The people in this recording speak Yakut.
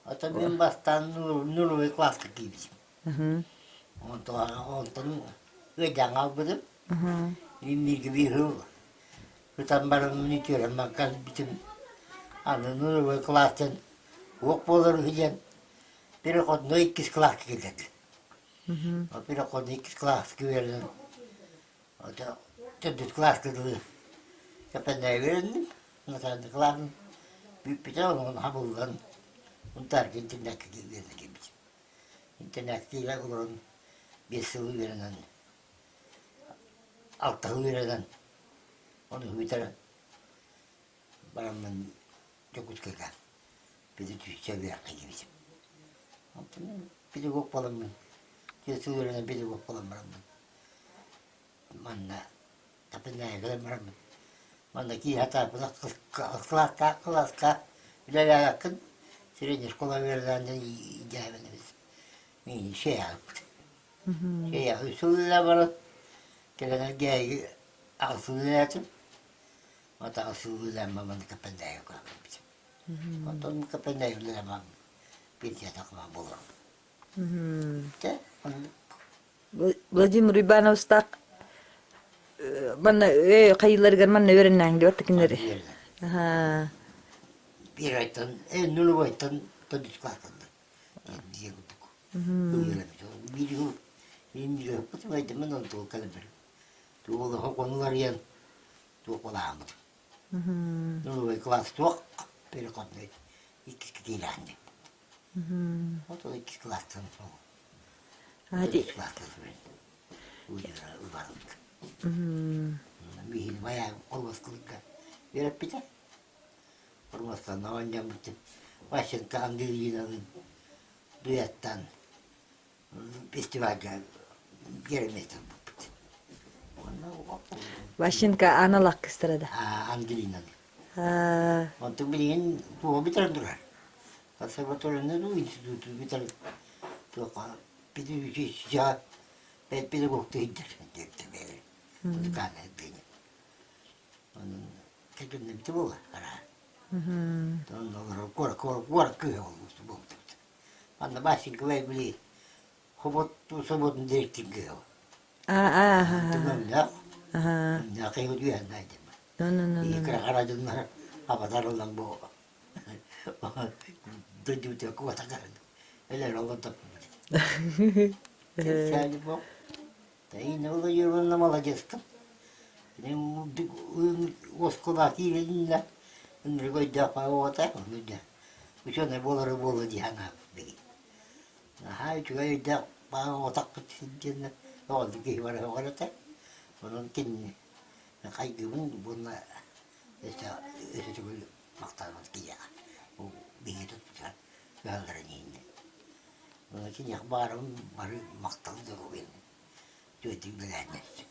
Ото мин бастаан нулевой класска киирбитим. Онтон онтон ыйдаҥ албытым. Бииргэ биир сыл ытан баран үтүөрэн кэлбитим. Аны нулевой класстан уох буолар үһү диэн переходной иккис класска киллэрдим. Переходной иккис класска үөрэнэн төрдүс кылааска дылы кэппэннэри үөрэнним. Начальник кылааһым бүппүтэ, онон хабыллан Унтаарга интернакка үөрэнэ кэлбитим. Интернакка олорон биэс сыл үөрэнэн, алта сыл үөрэнэн, ону бүтэрэн бараммын Дьокуускайга педучилище үөрэххэ киирбитим. Онтон педагог буоламмын, түөрт сыл үөрэнэн педагог буолан бараммын Манна Тапынаайа кэлэн бараммын манна киирэ сатаабыта кылаастаах кылааска үлэлээбэккин средняя школа үөрэнэн иидээбин эбит миигин сиэйэҕиппит сиэйэҕ үс сыл үлэлээн баран кэлэн Элгээйигэ аҕыс сыл үлэлээтим вот аҕыс сыл үлэлээн манна Кэппэндээйигэ кэлбитим онтон Кэппэндээйигэ үлэлээн баран пенсията буоларым дьэ оннук Владимир Ивановичтаах манна хайыыларыгар манна үөрэннээҥ диэбэт кинилэри. Первойтан, нулевойтан төрдүс класстан диэн курдук. Биир Биир онтугу кэлэн туох хонуларыйан туох балааммыт. Нулевой класс туох переходной иккискэ киилээн Вот ол иккис кылаастан Биһиги байаан Холбоскулга үөрэппитэ. Холбостан оонньообут Васенька Ангелинаны дуэттан фестивальга биэрэмиэтэ ылбыппыт. Ващенко анал аккыстара да? Ангелинаны. Онтон билигин туоҕу бүтэрэн турар. Консерваторияны дуу, институту бүтэрэн туохха педагогическай педагогтуу сылдьар диэбитэ бэйэлэрэ музыкальнай отделение. Онон кэргэннэммитэ буолла араа. Онно олорор куорат куорат кыыһа буолбут. Манна Васенька били Хобот собуотун директорын кыыһа. Түмэллээх. Мыннаах кыйы үһэн наайдым. Кыра хара дьоннор абатар ылан бу дойдубутугар куота карын. Элэр олон таппыт. Кэпсээни бу. Таина Владимировна молодецка. Оскуола киириннэ. Ынырык өйдөөх оҕото. Ученый буолары буолуо дии санаабыт. Наһаа үчүгэй өйдөөх баҕа оҕотохпут диэннэр оҕолуу киһи бары оҕор этэ. Онон кинини хайгыыбын уонна өссө өссө төгүл махтанабын киһиэхэ. Бу биһиги туппутугар кыһалларын иһин. Онон киниэхэ баарым бары махтал доруобуйаны үчүгэйдик үлэлээн өссө.